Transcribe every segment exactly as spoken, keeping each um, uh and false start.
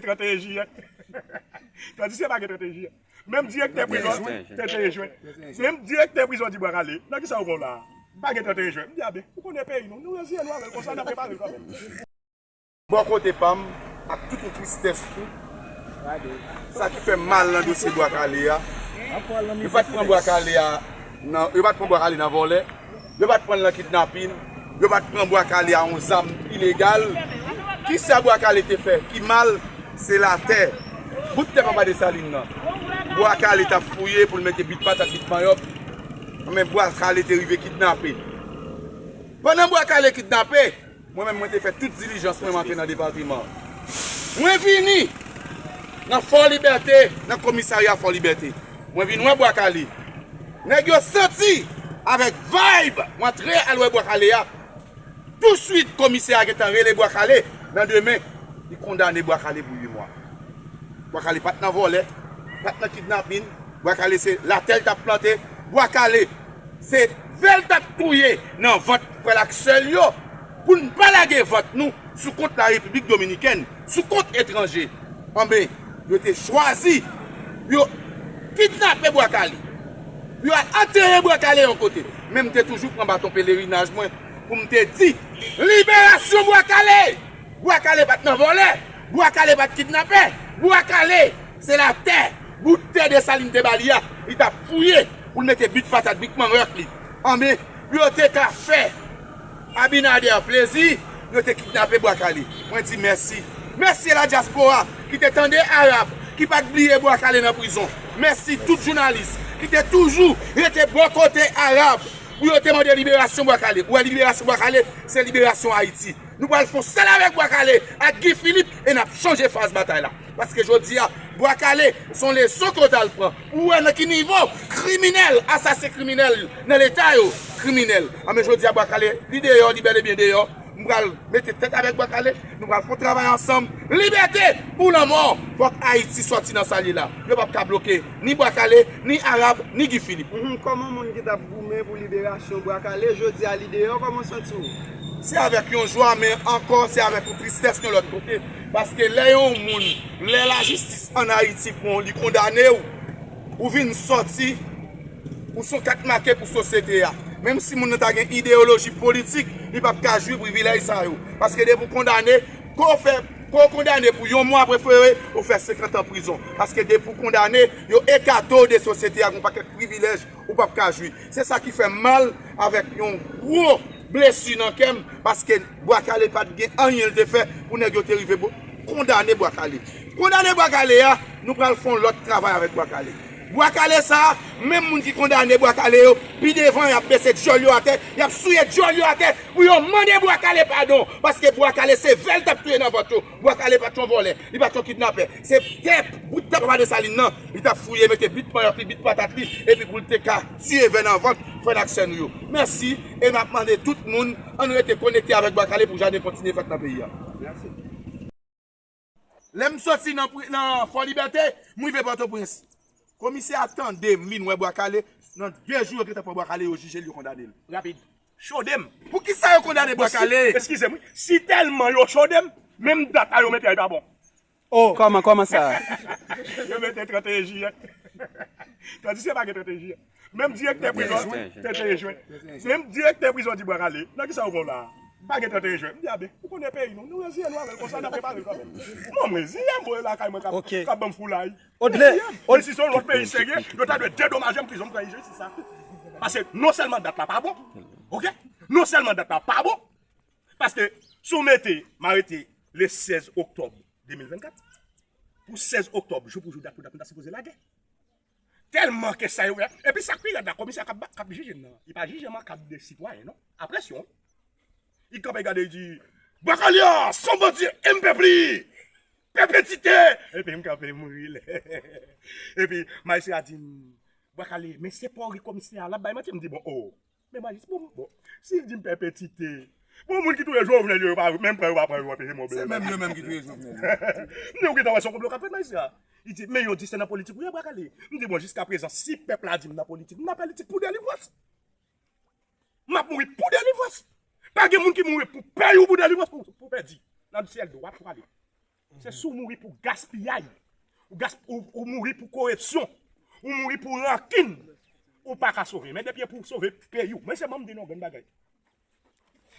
trannteyen jiyè. Tradisyon pa gen trannteyen jiyè. Menm direktè prizon, trannteyen jen. Menm direktè prizon di Bwa Kale, nan ki sa ou pran la? Pa gen trannteyen jen. M di, abe, ou konnen peyi nou, nou reziye nou avè l konsa, n ap repare l kanmenm. Bò kote pa m, ak tout yon tristès tou, sa ki fè m mal nan dosye Bwa Kale a, yo pa t pran Bwa Kale a nan, yo pa t pran Bwa Kale nan vòlè, yo pa t pran l nan kidnapin, yo pa t pran Bwa Kale a yon zam ilegal. Kisa Bwa Kale te fè ki mal? Se latè. Bout tè Papa Desalin nan. Bwa Kale t ap fouye pou l mete bit patat, bit manyòk. Men Bwa Kale te rive kidnape. Pandan Bwa Kale kidnape, mwen menm mwen te fè tout dilijans mwen, m antre nan depatman. Mwen vini nan Fò Libète, nan komisarya Fò Libète. Mwen vin wè Bwa Kale. Nèg yo santi avèk vibe, mwen antre al wè Bwa Kale a. Touswit, komisè a gentan rele Bwa Kale. Nan demen, li kondane Bwa Kale pou uit mwa. Bwa Kale pa t nan vòlè, pa t nan kidnapin. Bwa Kale se latè l t ap plante. Bwa Kale se vè l t ap touye nan vant frè l ak sè l yo pou n pa lage vant nou sou kont Larepiblik Dominikèn, sou kont etranje. Anben, yo te chwazi, yo kidnape Bwa Kale. Yo al antere Bwa Kale yon kote. Men m te toujou pran baton pelerinaj mwen pou m te di, liberasyon Bwa Kale! Bwa Kale pa t nan vòlè. Bwa Kale pa t kidnapè. Bwa Kale, se latè, bout tè Desalin te ba li a, li t ap fouye pou l mete bit patat, bit manyòk li. Anben, pou yo te ka fè Abinader plezi, yo te kidnape Bwa Kale. Mwen di mèsi. Mèsi la dyaspora ki te tande Arab, ki pa t bliye Bwa Kale nan prizon. Mèsi tout jounalis ki te toujou rete bò kote Arab pou yo te mande liberasyon Bwa Kale. Ou wè liberasyon Bwa Kale, se liberasyon Ayiti. Nou pral fè yon sèl avèk Bwa Kale ak Guy Philippe e n ap chanje faz batay la. Paske jodi a, Bwa Kale se yon leson ke w t al pran. Ou wè nan ki nivo kriminèl, asasen kriminèl nan leta yo, kriminèl. Anben jodi a, Bwa Kale, li deyò, li bèl e byen deyò. M pral mete tèt avèk Bwa Kale, nou pral fè yon travay ansanm. Libète ou lanmò, fòk Ayiti sòti nan sa l ye la. Yo p ap ka bloke ni Bwa Kale, ni Arab, ni Guy Philippe. Mhm, kòman moun ki t ap goumen pou liberasyon Bwa Kale, jodi a li deyò, kòman w santi w? Se avèk yon jwa, men ankò se avèk yon tristès yon lòt kote. Paske lè yon moun, lè lajistis ann Ayiti pran w, li kondane w, ou vin sòti, ou se yon kat make pou sosyete a. Menm si moun nan ta gen ideyoloji politik, li p ap ka jwi privilèj sa yo. Paske depi w kondane, ke w fè, ke w kondane pou yon mwa, prefere ou fè senkant an prizon. Paske depi w kondane, yo ekate w de sosyete a, gen pakèt privilèj ou p ap ka jwi. Se sa ki fè m mal avèk yon gwo blesi nan kè m, paske Bwa Kale pa t gen anyen l te fè pou nèg yo te rive bo-, kondane Bwa Kale. Kondane Bwa Kale a, nou pral fè yon lòt travay avèk Bwa Kale. Bwa Kale sa a, menm moun ki kondane Bwa Kale yo, pi devan y ap bese djòl yo atè, y ap souye djòl yo atè pou yo mande Bwa Kale padon, paske Bwa Kale se vè l t ap touye nan vant yo. Bwa Kale pa t yon vòlè, li pa t yon kidnapè. Se tè, bout tè Papa Desalin nan, li t ap fouye, mete bit manyòk li, bit patat li, epi pou l te ka tiye vè nan vant frè n ak sè nou yo. Mèsi, e m ap mande tout moun, ann rete konekte avèk Bwa Kale pou jaden kontinye fèt nan peyi a. Lè m soti nan pri-, nan Fò Libète, m rive Pòtoprens. Komisè a tande m, vin wè Bwa Kale, nan de jou yo gentan pran Bwa Kale, yo jije l, yo kondane l. Rapid. Cho de m. Poukisa yo kondane Bwa Kale? Eskize m, wi. Si tèlman yo cho de m, menm dat la yo mete a, li pa bon. Oh. Kòman, kòman sa? Yo mete trannteyen jiyè. Tandis ke pa gen trannteyen jiyè. Menm direktè prizon, trannteyen jen. Menm direktè prizon di Bwa Kale, nan ki sa ou bon la? Pa gen trannteyen jen. M di, abe, ou konnen peyi nou, nou reziye nou avè l konsa, n ap repare l kanmenm. Mwen, m reziye m, mwen lakay mwen k ap, k ap ban m foulay. Odle, men si se yon lòt peyi serye, yo ta dwe dedomaje m, prizon m pran isit sa. Paske non sèlman dat la pa bon, oke? Non sèlman dat la pa bon, paske si w mete, m arete le sèz oktòb de mil vennkat, pou sèz oktòb, jou pou jou, dat pou dat, nou ta sipoze lage. Tèlman ke sa yo fè. Epi sa k pi rèd la, komisè k ap, k ap jije m nan, li pa jije m an kad de sitwayen, non. A presyon, wi. Li kanpe gade, li di, Bwa Kale a, se yon bandi M P P li! Pèpetite! Epi m kanpe, m ri lè. Epi majistra di m, Bwa Kale, men se pa w ri komisè a, l ap bay manti. M di, bon, oh. Men majis, bon, bon. Si l di m pèpetite, bon, moun ki touye Jovenel yo, yo pa menm pran, yo pa pran, yo anpeche m. Se menm yo menm ki touye Jovenel yo. M di, ou gentan wè se yon konplo k ap fèt, majistra. Li di, men yon di se nan politik ou ye, Bwa Kale. M di, bon, jiskaprezan, si pèp la di m nan politik, m nan politik pou delivrans. M ap mouri pou delivrans. Pa gen moun ki mouri pou peyi ou pou delivrans, pou, pou pèdi. Nan syèl dwat ou prale. Se si w mouri pou gaspiyay, ou, gasp, ou, ou mouri pou koripsyon, ou mouri pou rankin, ou pa ka sove. Men depi e pou w sove peyi w. Men se ban m di nou yon grenn bagay.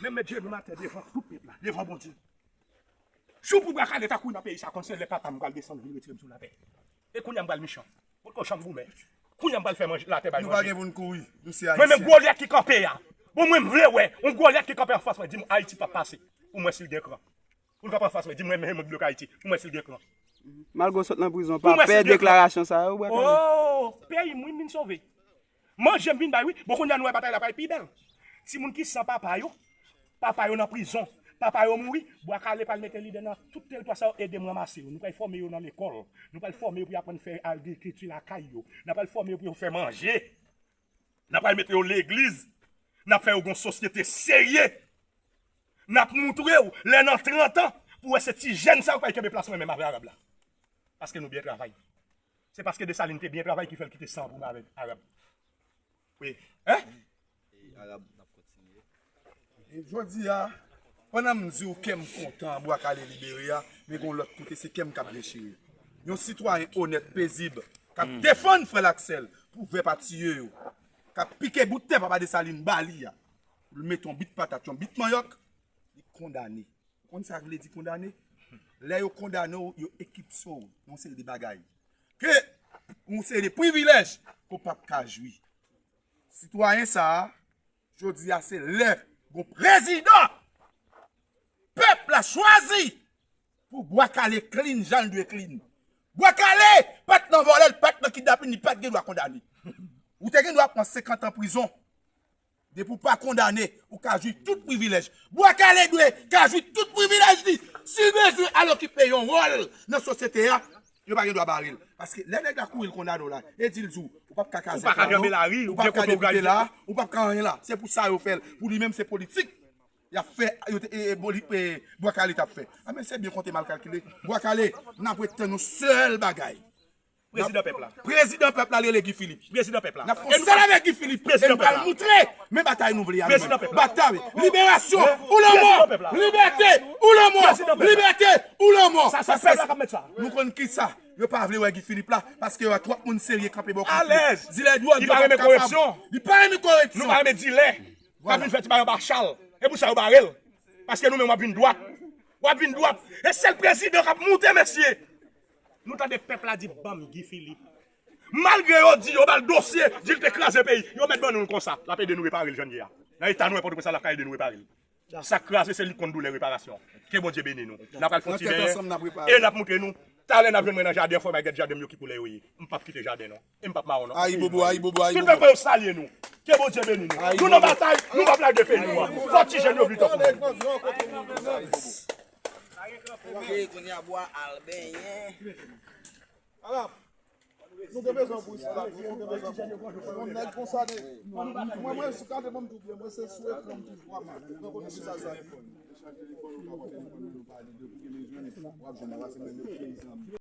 Men m met jenou m atè devan tout pèp la, devan Bondye. Jou pou Bwa Kale ta kouri nan peyi sa, konn se lè papa m pral desann vin retire m sou latè. E kounye a m pral mechan. Potko janm goumen. Kounye a m pral fè manje, latè bay manje. Nou pa gen pou n kouri. Nou se Ayisyen. Mwen menm gwo lèt ki kanpe a. Bon, mwen m vle wè yon gwo lèt ki kanpe anfas mwen, di m Ayiti p ap pase. Pou mwen si l gen kran. Pou l kanpe anfas mwen, di m mwen menm mwen k bloke Ayiti. Pou mwen si l gen kran. Malgre w sot nan prizon, pa pè deklarasyon sa yo, Bwa Kale. Oh, peyi m wi m vin sove. Manje m vin bay wi. Bon, kounye a nou wè batay la pral pi bèl. Timoun ki san papa yo, papa yo nan prizon, papa yo mouri, Bwa Kale pral mete lidè nan tout teritwa sa yo ede m ranmase yo. Nou pral fòme yo nan lekòl. Nou pral fòme yo pou y aprann fè agrikilti lakay yo. N ap pral fòme yo pou yo fè manje. N ap pral mete yo legliz. N ap fè yo gon sosyete serye. N ap moutre w, lè nan trant an, pou w wè se ti jèn sa yo k pral kenbe plas mwen menm avè Arab la. Paske nou byen travay. Se paske Desalin te byen travay ki fè l kite san pou mwen avèk Arab. Wi. Hein? E Arab, n ap kontinye. E jodi a, pandan m di w kè m kontan Bwa Kale libere a, men gon lòt kote se kè m k ap dechire. Yon sitwayen onèt, pezib, k ap defann frè l ak sè l pou vè pa tiye yo, k ap pike bout tè papa Desalin ba li a, pou l mete yon bit patat, yon bit manyòk, li kondane. Ou konn sa vle di kondane? Lè yo kondane w, yo ekipse w nan yon seri de bagay. Ke yon seri de privilèj ke w p ap ka jwi. Sitwayen sa a, jodi a se lè gon prezidan pèp la chwazi pou Bwa Kale clean jan l dwe clean. Bwa Kale pa t nan vòlè, l pa t nan kidnapin, li pa t gen dwa kondane. Ou te gen dwa pran senkant an prizon. Depi w pa kondane, ou ka jwi tout privilèj. Bwa Kale dwe ka jwi tout privilèj li. Si l bezwen al okipe yon wòl nan sosyete a, yo pa gen dwa bare l. Paske lè nèg la kouri l kondane w la, e di l di w, ou p ap ka kaze kran non, ou p ap ka depite la, ou p ap ka anyen la. Se pou sa yo fè l. Pou li menm se politik. Y ap fè, yo te, e, e, boli-, e, Bwa Kale t ap fè. A men se byen konte mal kalkile. Bwa Kale, n ap ret tann yon sèl bagay. Prezidan pèp la. Prezidan pèp la rele Guy Philippe. Prezidan pèp la. N ap fè yon sèl avèk Guy Philippe. E nou pral moutre men batay nou vle a nou menm. Batay, liberasyon ou lanmò. Libète ou lanmò. Libète ou lanmò. Sa se pèp la k ap mèt sa. Nou konn kisa. Yo pa vle wè Guy Philippe la, paske yo wè twòp moun serye kanpe bò kote. Alèz. Dilè dwòg yo pa kapab. Li pa renmen koripsyon. Nou pa renmen dilè. K ap vin fè ti bagay anba chal. E pou sa yo bare l. Paske nou menm w ap vin dwat. W ap vin dwat. E sèl prezidan k ap moute, mesye. Nou tande pèp la di, ban m Guy Philippe. Malgre yo di yo ba l dosye, di l te kraze peyi, yo mèt ban nou l konsa. L ap ede nou repare l jan l ye a. Nan eta nou wè Pòtoprens la, l ap ka ede nou repare l. Sa k kraze, se li k konn doulè reparasyon. Ke Bondye beni nou. N ap al fè yon ti benyen. E n ap moutre nou. Talè n ap jwenn mwen nan jaden an, fò m al gad jaden m yo ki koulè yo ye. M p ap kite jaden non. E m p ap mawon non. Ayibobo, ayibobo, ayibobo. Tout pèp yo salye nou. Ke Bondye beni nou. Nou nan batay, nou p ap lage peyi nou an. Fò ti jèn yo vin tankou nou. Ok, kounye a bwa al benyen. Ala, nou te bezwen pou isit, nou te bezwen pou yon nèg konsa de. Mwen, mwen, sou gade, ban m di w byen, mwen se sou ekran m toujou ap pran kote visaj sa.